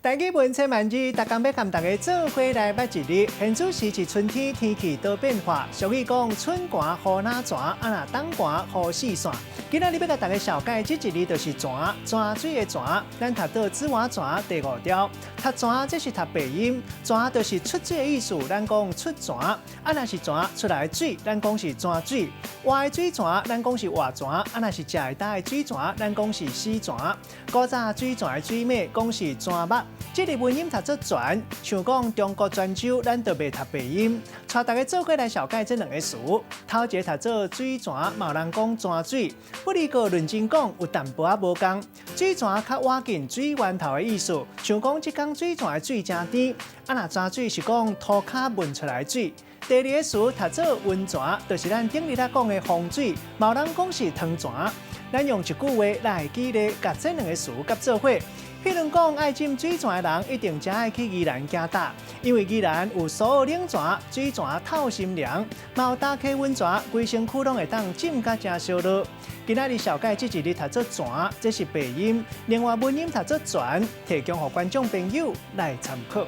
台語文千萬字，逐工欲共大家做伙來捌一字。現此時是春天，天氣多變化。俗語講春寒予若泉，啊若冬寒予四散。今仔日欲共大家紹介這一字就是泉，泉水的泉。咱讀做紫碗泉第五調。讀泉這是讀白音，泉就是出水的意思，咱講出泉。啊若是泉出來的水，咱講是泉水。活的水泉，咱講是活泉。啊若是食會焦的水泉，咱講是死泉。古早水泉的水尾講是泉目。這个文音讀做泉，像講中國泉州，咱就袂讀白音。帶大家做伙來紹介這兩个詞。頭一个讀做水泉，嘛有人講泉水。不過論真講有淡薄仔無仝。水泉較倚近水源頭的意思，像講這工水泉的水誠甜。啊若泉水是講塗跤聞出來的水。第二个詞讀做溫泉，就是咱頂日仔講的風水，嘛有人講是湯泉。咱用一句話來舉例，共這兩个詞佮做伙。譬如講，愛浸水泉的人一定誠愛去宜蘭行搭，因為宜蘭有所有冷泉，水泉透心涼，嘛有大溪溫泉，規身軀攏會當浸甲誠燒熱。今仔日紹介這一字讀做泉，這是白音；另外文音讀做泉，提供予觀眾朋友來參考。